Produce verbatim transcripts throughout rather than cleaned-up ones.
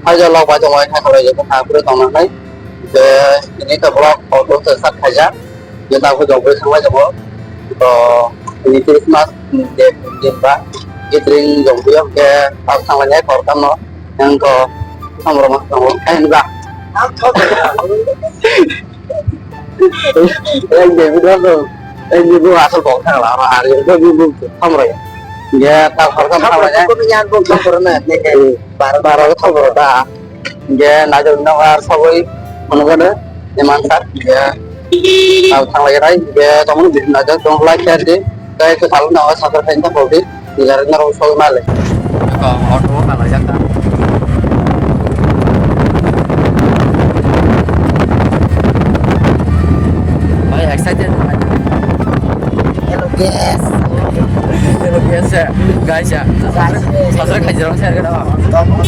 Hai jalo bai tong, hai khalai jalo, ha, pura tong nai. Je, ini ke vlog auto se start khaijak. Je, ta ko jong bui sanglai jabo. To, ini Christmas, je, je ba, gathering jong bui ke, ta sanglai jai, kor kam no. Yang ko, samro mas tong, eh, ba. Yang dia bilang tu, yang dia tu asal kong thang lah, hari itu dia tu samro ya. Dia tak kor kam samro ya. Ko yan ko kor na, ne ke. Bara, bara ko thang bara da. Hingke naijak nang ar saboi phunukgwno iman sak, hingke tamo thanglai rai, hingke tongmani bisi naijak tong like share di, tei kwtal nang subscribe khaina tongdi, hingke norok sogwi male. Auto o kalaijak ta. Bhai, excited. Hello, guys. Hello, guys, ya. Guys, ya. Guys, ya. Subscribe khaijak, share khaijak. Tongno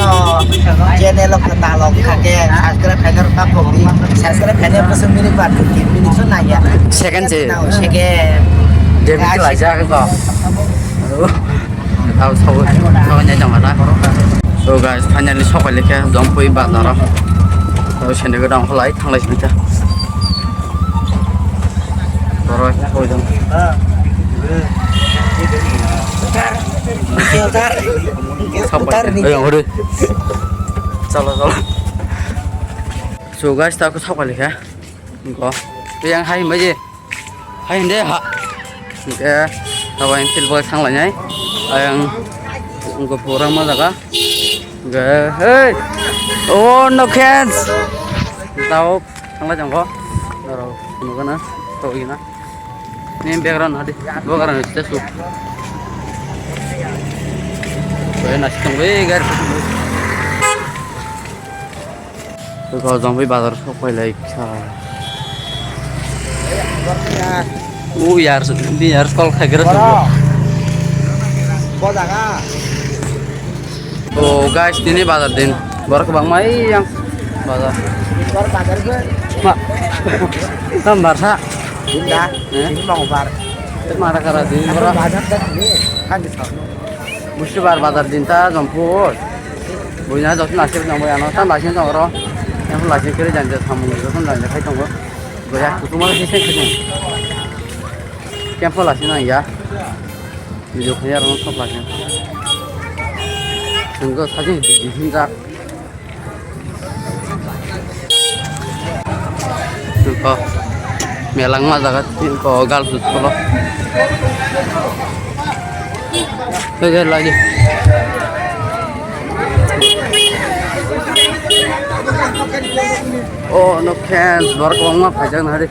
channel o kwtal o kha khe subscribe khaina rwkha phokdi. Subscribe khaina rwkha song minute bar tin minute so nangya. Second se. Second. Debut khe laijak khe kok. Tao sabo, sabo nyai jama na. So guys, finally sokai lekhe Jampui bazar o. Tao sende gada ongkha lai thanglai sini ta. Borok sabo jang. Utar. Utar. Sopai. Utar ni. Ayo, hore. Chalo, chalo. So guys, ta ko sokai lekhe. Ko. Yang hai maje. Hai hinde ha. Hingke abo yang til boy thang lainai. Ayang hingke pura ma jaga. Hingke, hey. Oh, no chance. Tao thang lai jang ko. Naro, nugana. Tao ina. Ni background hadi. Background itu su. Boy nasi tong boy gar. Ko jongwi bazar sok pai lai kha. U yar, bi yar call khai gra. Borok. Bo jaga. O guys, tini bazar din. Borok bang mai yang bazar. Bor bazar be. Ma. Tam barsa. Dinda. Eh? Ini mau bar. Mara kara din. Borok bazar tak ni. Kan di sana. Bustibar bazar din ta Jampui. Buina joto nasi nang bai ano ta nasi nang oro. Yang nasi kiri janja samung joto nang janja khai tongo. Boya kutumar sisi khai tongo. Kempo lasi nang ya. Video khai aro sok lasi. Sungguh saja di di hinjak. Ko melang ma jaga ko gal su solo. Oke lagi. Oh no chance, dor ko ma phajang hari.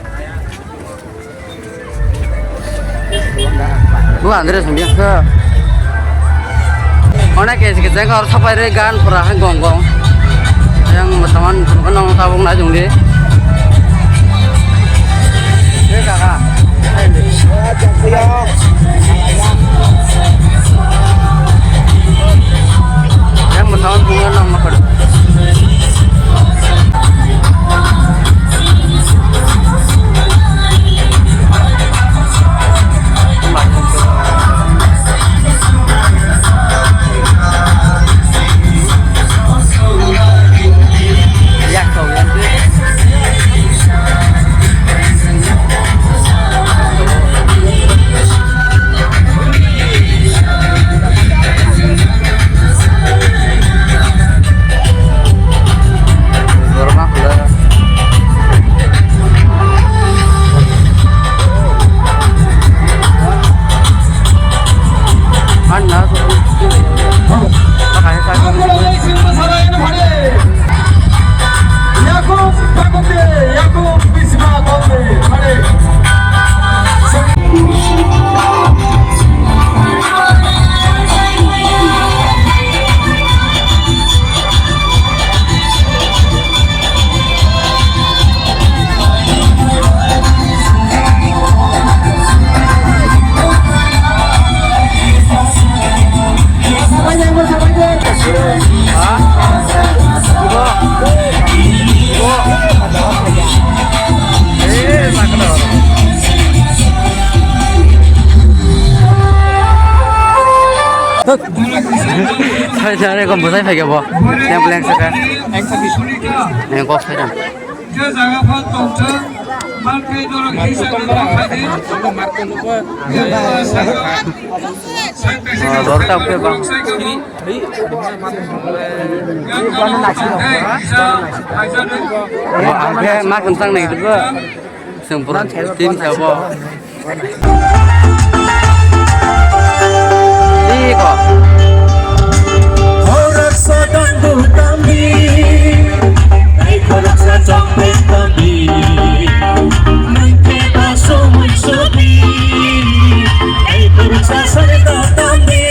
Bu Andre sumya sa. Onek es ke jaga or sapai re gan pura hai gong gong. Yang teman nong tabung na jung di. Yang teman bunga nong makan. Sare kom bosai phai kebo. Yang blank saka. Yang kok saka. Je jaga phan tongthok, markai norok hisa norok khaidi. Yang saka. Ah, dorta oke, bang. Angke ma kensang nai tu. Sempurna team siapa? Iko. Horak sadang dutami, ai horak sadang dutami, mengke basung sudi, ai horak sadang dutami.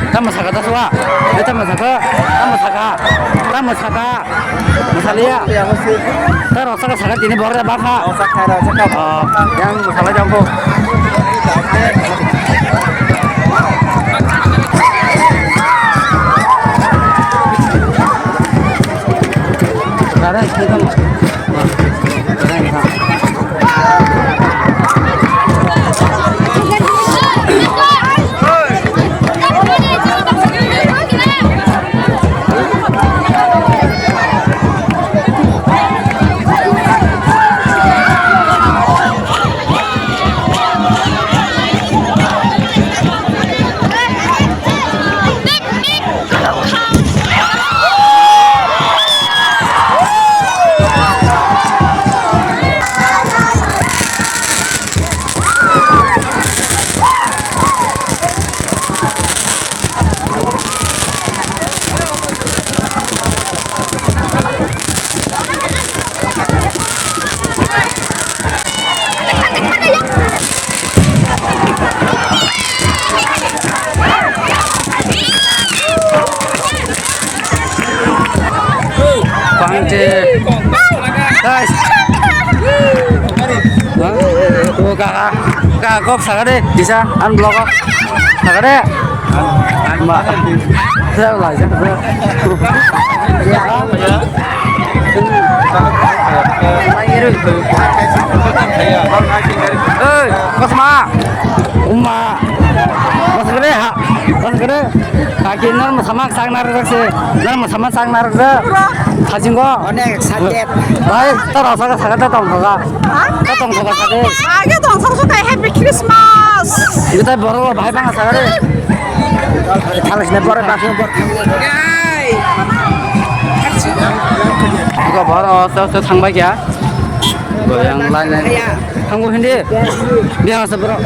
Tamo saka ta suwa? Eh, tamo saka? Tamo saka? Tamo saka? Masaliya? Yang mesti. Ta rok saka saka tini borok bakha. Rok saka, rok saka. Oh, yang masala jangko. Ada, kita. Pangche. Guys. Kaka, kaka kok sakade, bisa, an blog kok. Sakade. Ma. Saya lah, saya. Hei, kosma. Uma. Kosma ha. Kosma. Kaki nar masamak sak nar rak se. Nar masamak sak nar rak. Hajingo. Onek saket. Bai, ta rasa ka saket ta tong ka. Ha? Ta tong ka saket. Age tong sa su tai Happy Christmas. Ita borok bai bang saket. Thalas ne borok bang borok. Gai. Iko borok sa sa thang bai kya. Yang lain lain. Thangbo hindi. Dia asa bro.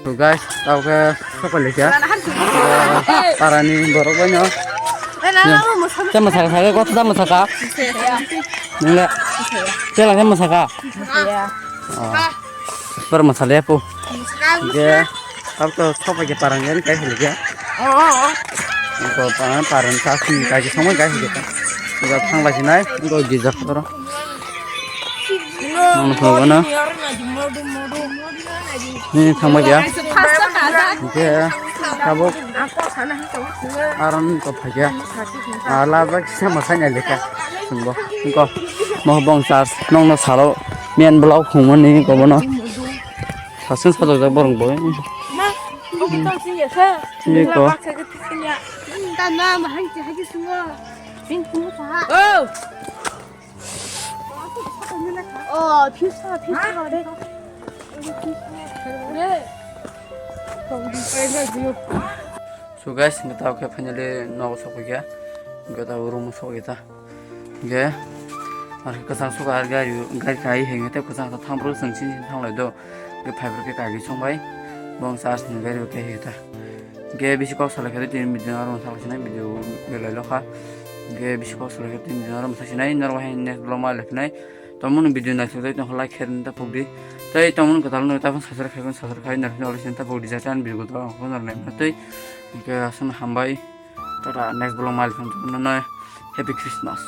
So guys, tao khe sokolika. Parani borok bai no. Tamo saka saka, kok tamo saka. Nile. Tela tamo saka. Oh. Par masale po. Ge. Tao to sokolika parang yan kai hilika. Ko parang parang sa sini kai songma kai hilika. Ga thang lagi nai. Ko gija poro. Nang poro na. Ni thangma ya. Oke, tabuk aron to phaiya. Ala jak sama sanya leka. Sungbo. Engko mo bong charge nong no salo. Mian blau khungmani ko bono. Sasung salo jak borong bo. Ni ko. Oh, pizza, pizza. So guys, ngi tao khe finally nogo sokphaikha. Ngi tao room sokphaikha. Nge ar kwchang sokha ar gari gari kai henge tei kwchang ta thang bro chwng chini thang lai do. Nge phai bro khe kai song bai. Bong charge ni gari khe hita. Nge bisi kok salai khe tini video aro thang sinai video belai lokha. Nge bisi kok salai khe tini video aro thang sinai norok hai next vlog ma lephinai. Tamo no video naisok jai tongkha like share ta pokdi. Tei tamo no kwtal no ta phang subscribe khai phang subscribe khai narwkhe alai sin ta pokdi jate ani video kwtal ang phang narwknai tei. Nge aswk hambai. Tata next vlog ma lephinai. Happy Christmas.